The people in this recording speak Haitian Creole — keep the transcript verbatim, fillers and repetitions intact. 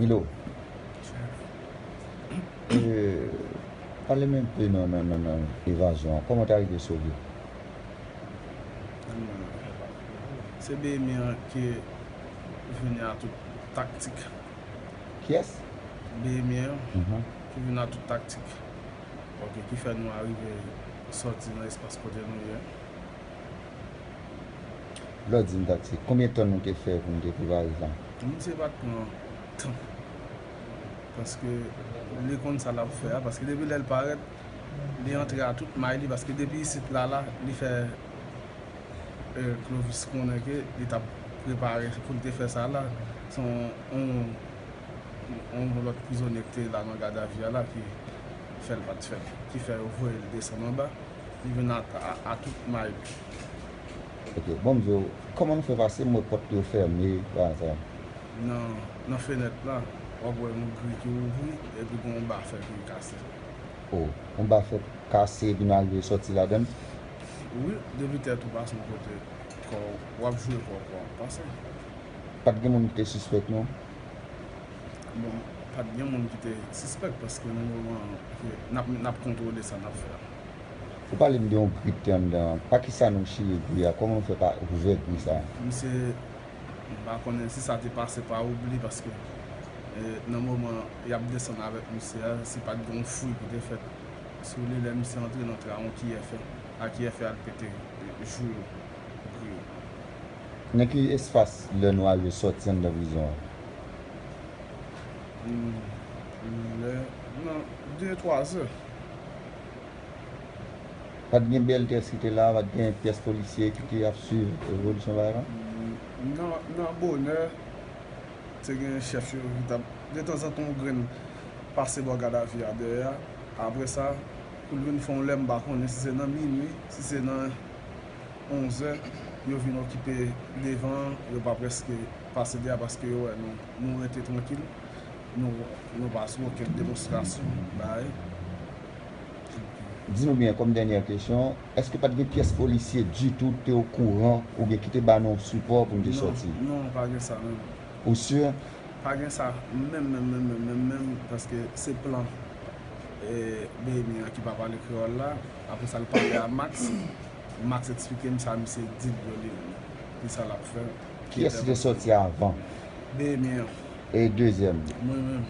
Milo, e, pale m enpe nan, nan, nan, nan evazyon an. Kòman w ta rive sove? Se B M I an ki vini a tout taktik. Kiyès? B M I an Mhm. ki vini a tout taktik. Ok, ki fè nou arive sòti nan espas kote nou ye. Lè w di m taktik, konbyen tan nou te fè pou nou te prepare sa? Misye pa t pran tan. Paske li konn sa l ap fè a. Paske depi lè l parèt, li antre a tout may li. Paske depi isit la, la, li fè, e, Clovis konnen ke li t ap prepare pou l te fè sa la. Se yon, yon, yon lòt prizonye ki te la nan gadavi a la ki fè l pa t fè l. Ki fè yo voye l desann anba. Li vin a, a, a tout may li. Ok, bon, m di w, kòman nou fè pase? M wè pòt yo fèmen, pa sa. Nan, nan fenèt la, w ap wè yon gri ki ouvri, epi gen yon bafè ki kase. O, yon bafè kase, epi nou arive sòti ladan l? Wi, depi tèt ou pase yon kote, kò w, w ap jwe kò w, kò w ap pase. Pa t gen moun ki te sispèk, non? Bon, pa t gen moun ki te sispèk, paske nan moman ke n ap, n ap kontwole sa n ap fè a. Ou pale m de yon gri ki te anndan an. Pa kisa nou chire gri a? Kòman nou fè pa ouvè gri sa a? Misye, m pa konnen si sa te pase pa oubli, paske, e, nan moman y ap desann avèk misye a, si pa t gen yon fouy ki te fèt sou li, lè misye antre nan tra, yon kiyè fè, a kiyè fè al pete, e, jou yo, gri yo. Nan ki espas lè nou arive sòti anndan prizon an? Hmm, lè, nan de, twa zè. Pa t gen B L T S ki te la, pa t gen pyès polisye ki te ap swiv evolisyon bagay la? Hmm, nan, nan bonè, te gen chèf yo ki t ap, detanzantan, yon grenn pase bò gadavi a dèyè a. Apre sa, pou l vin fè yon lè, m pa konnen si se nan minui, si se nan onzè, yo vin okipe devan an, yo pa prèske pase dèyè a paske yo wè nou, nou rete trankil, nou, nou pa sou okenn demonstrasyon, bay. Di nou byen, kòm dènyè kesyon, èske pa t gen pyès polisye ditou ki te okouran oubyen ki te ba nou sipò pou nou te sòti? Non, non, pa gen sa menm. Ou si? Pa gen sa menm, menm, menm, menm, menm, menm, paske se plan, e, B M I an ki pa pale kreyòl la. Apre sa, l pale a Max. Max eksplike m sa misye di l yo li menm. Ki sa l ap fè. Kiyès ki te sòti avan? B M I an. E dezyèm? Mwen menm.